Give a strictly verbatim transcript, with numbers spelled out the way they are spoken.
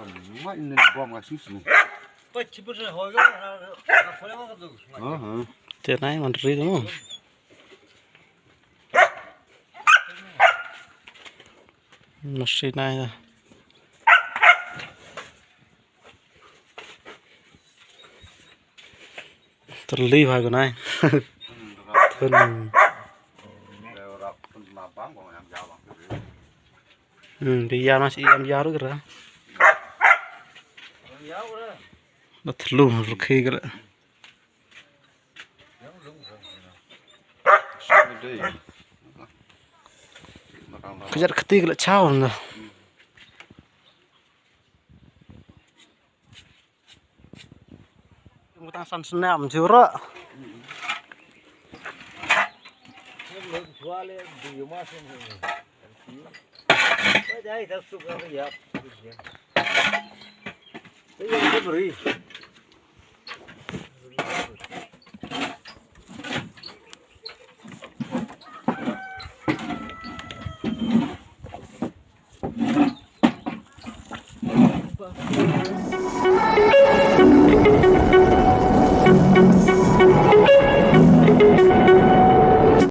Ngai nen bom nga sing sing. Te nai man ri tu. Masi nai. Terli bha ko nai. Thun. Hmm, di ya nasi yam ya ru kira. Da thlu rukhi kira. Kajar kati kira chaw na. Yung tang san senam jura.